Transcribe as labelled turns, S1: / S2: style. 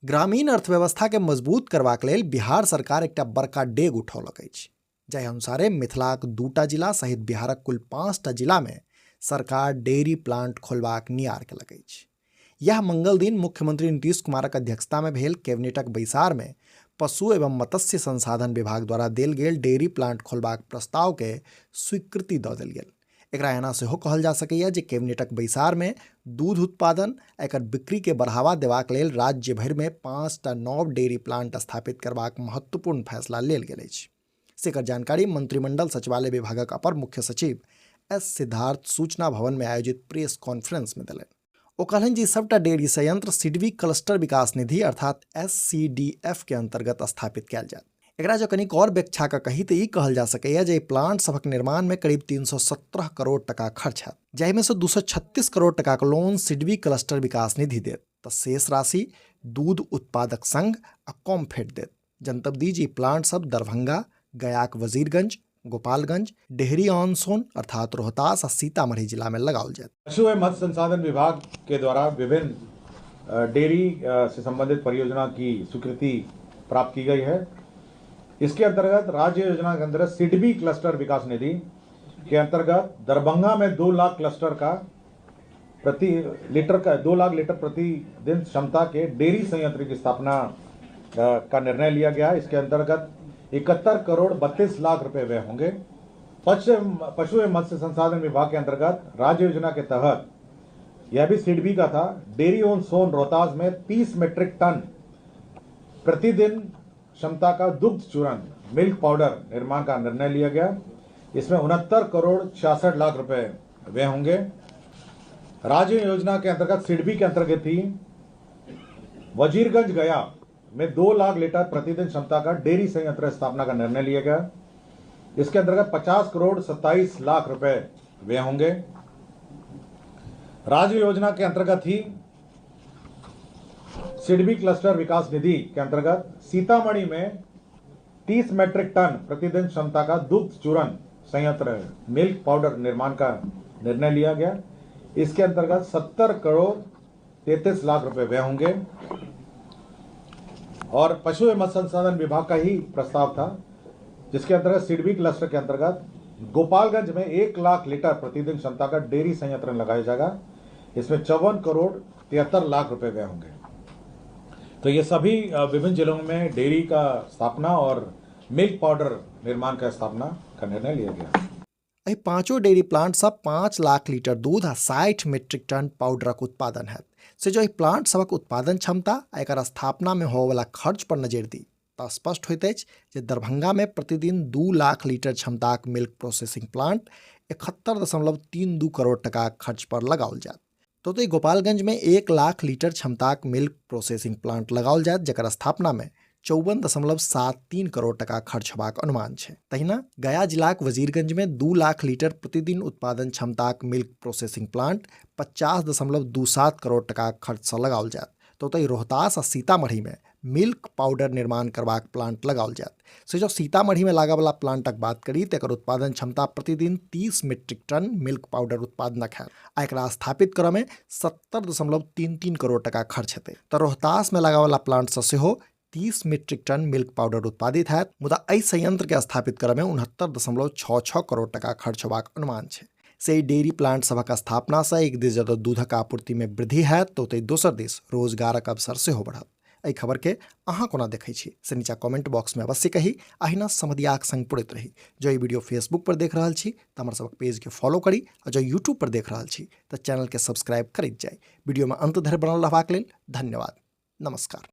S1: ग्रामीण अर्थव्यवस्था के मजबूत करबाक लेल बिहार सरकार एकटा बड़का डेग उठौलक अछि, जाहि अनुसारे मिथिलाक दूटा जिला सहित बिहारक कुल 5टा जिला में सरकार डेयरी प्लांट खोलबाक नियार केलक अछि। यह मंगल दिन मुख्यमंत्री नीतीश कुमारक अध्यक्षता में भेल कैबिनेटक बैसार में पशु एवं मत्स्य संसाधन विभाग द्वारा देल गेल डेयरी प्लांट खोलबाक प्रस्ताव के स्वीकृति दऽ देल गेल। एकरा एना सेहो कहल जा सकैए जे कैबिनेटक बैसार में दूध उत्पादन आ एकर बिक्री के बढ़ावा देबाक लेल राज्य भरि में 5टा नव डेयरी प्लांट स्थापित करबाक महत्वपूर्ण फैसला लेल गेल अछि। से एकर जानकारी मंत्रिमंडल सचिवालय विभागक अपर मुख्य सचिव एस सिद्धार्थ सूचना भवन में आयोजित प्रेस कॉन्फ्रेंस में देलनि। ओ कहलनि जे सबटा डेयरी संयंत्र सिडबी क्लस्टर विकास निधि अर्थात SCDF के अंतर्गत स्थापित कयल जायत। एकरा जँ कनिक और व्याख्या कऽ कही तऽ ई कहल जा सकैए जे एहि प्लांट सभक निर्माण में करीब 317 करोड़ टका खर्च हैत, जाहिमे सँ 236 करोड़ टकाक लोन सिडबी क्लस्टर विकास निधि देत तऽ शेष राशि दूध उत्पादक संघ आ कॉम्फेड देत। जनतब दी जे ई प्लांट सब दरभंगा, गयाक वजीरगंज, गोपालगंज, डेहरी ऑन सोन अर्थात रोहतास आ सीतामढ़ी जिला में लगाओल जायत।
S2: पशु एवं मत्स्य संसाधन विभाग के द्वारा विभिन्न डेयरी से संबंधित परियोजना की स्वीकृति प्राप्त की गई है। इसके अंतर्गत राज्य योजना के अंतर्गत सिडबी क्लस्टर विकास निधि के अंतर्गत दरभंगा में 2 लाख क्लस्टर का प्रति लीटर का 2 लाख लीटर प्रति दिन क्षमता के डेयरी संयंत्र की स्थापना का निर्णय लिया गया। इसके अंतर्गत 71 करोड़ 32 लाख रुपए व्यय होंगे। पशु एवं मत्स्य संसाधन विभाग के अंतर्गत राज्य योजना के तहत यह भी सिडबी का था, डेयरी ऑन सोन रोहतास में 30 मीट्रिक टन प्रतिदिन क्षमता का दुग्ध चूर्ण मिल्क पाउडर निर्माण का निर्णय लिया गया। इसमें 69 करोड़ 66 लाख रुपए व्यय होंगे। राज्य योजना के अंतर्गत सिडबी के अंतर्गत ही वजीरगंज गया में 2 लाख लीटर प्रतिदिन क्षमता का डेयरी संयंत्र स्थापना का निर्णय लिया गया। इसके अंतर्गत 50 करोड़ 27 लाख रुपए व्यय होंगे। राज्य योजना के अंतर्गत ही सिडबी क्लस्टर विकास निधि के अंतर्गत सीतामढ़ी में 30 मैट्रिक टन प्रतिदिन क्षमता का दुग्ध चूर्ण संयंत्र मिल्क पाउडर निर्माण का निर्णय लिया गया। इसके अंतर्गत 70 करोड़ 33 लाख रुपए व्यय होंगे। और पशु एवं मत्स्य संसाधन विभाग का ही प्रस्ताव था, जिसके अंतर्गत सिडबी क्लस्टर के अंतर्गत गोपालगंज में 1 लाख लीटर प्रतिदिन क्षमता का डेयरी संयंत्र लगाया जाएगा। इसमें 54 करोड़ 73 लाख रुपए व्यय होंगे। तो ये सभी विभिन्न जिलों में डेयरी का स्थापना और मिल्क पाउडर निर्माण का स्थापना का निर्णय लिया गया।
S1: एहि पांचों डेयरी प्लांट सँ 5 लाख लीटर दूध आ 60 मीट्रिक टन पाउडरक उत्पादन हैत। से जँ एहि प्लांट सभक उत्पादन क्षमता आ एकर स्थापना में होबयवला खर्च पर नजरि दी तऽ स्पष्ट होइत अछि जे दरभंगा में प्रतिदिन 2 लाख लीटर क्षमताक मिल्क प्रोसेसिंग प्लांट 71.32 करोड़ टकाक खर्च पर लगाओल जायत। तो ओतहि गोपालगंज में 1 लाख लीटर क्षमताक मिल्क प्रोसेसिंग प्लांट लगाओल जायत, जकर स्थापना में 54.73 करोड़ टका खर्च होबाक अनुमान छै। तहिना गया जिलाक वजीरगंज में 2 लाख लीटर प्रतिदिन उत्पादन क्षमताक मिल्क प्रोसेसिंग प्लांट 50.27 करोड़ टका खर्च सँ लगाओल जायत। तो ओतहि रोहतास आ सीतामढ़ी में मिल्क पाउडर निर्माण करबाक प्लांट लगाओल जायत। से जँ सीतामढ़ी में लागयवला प्लांटक बात करी तऽ एकर उत्पादन क्षमता प्रतिदिन 30 मीट्रिक टन मिल्क पाउडर उत्पादनक हैत आ एकरा स्थापित करऽ में 70.33 करोड़ टका खर्च हेतै। तऽ रोहतास में लागयवला प्लांट सँ सेहो 30 मीट्रिक टन मिल्क पाउडर उत्पादित हैत, मुदा एहि संयंत्र के स्थापित करऽ में 69.66 करोड़ टका खर्च होबाक अनुमान छै। से एहि डेयरी प्लांट सभक स्थापना सँ एक दिस जतऽ दूधक आपूर्ति में वृद्धि हैत तऽ ओतहि दोसर दिस रोजगारक अवसर सेहो बढ़त। एहि खबर के अहाँ कोना देखै छी से नीचा कमेंट बॉक्स में अवश्य कही। अहिना समदियाक संग पुरैत रही। जँ ई वीडियो फेसबुक पर देख रहल छी तऽ हमर सबक पेज के फॉलो करी आ जँ यूट्यूब पर देख रहल छी तऽ चैनल के सब्सक्राइब करैत जाई। वीडियो में अंत धरि बनल रहबाक लेल धन्यवाद। नमस्कार।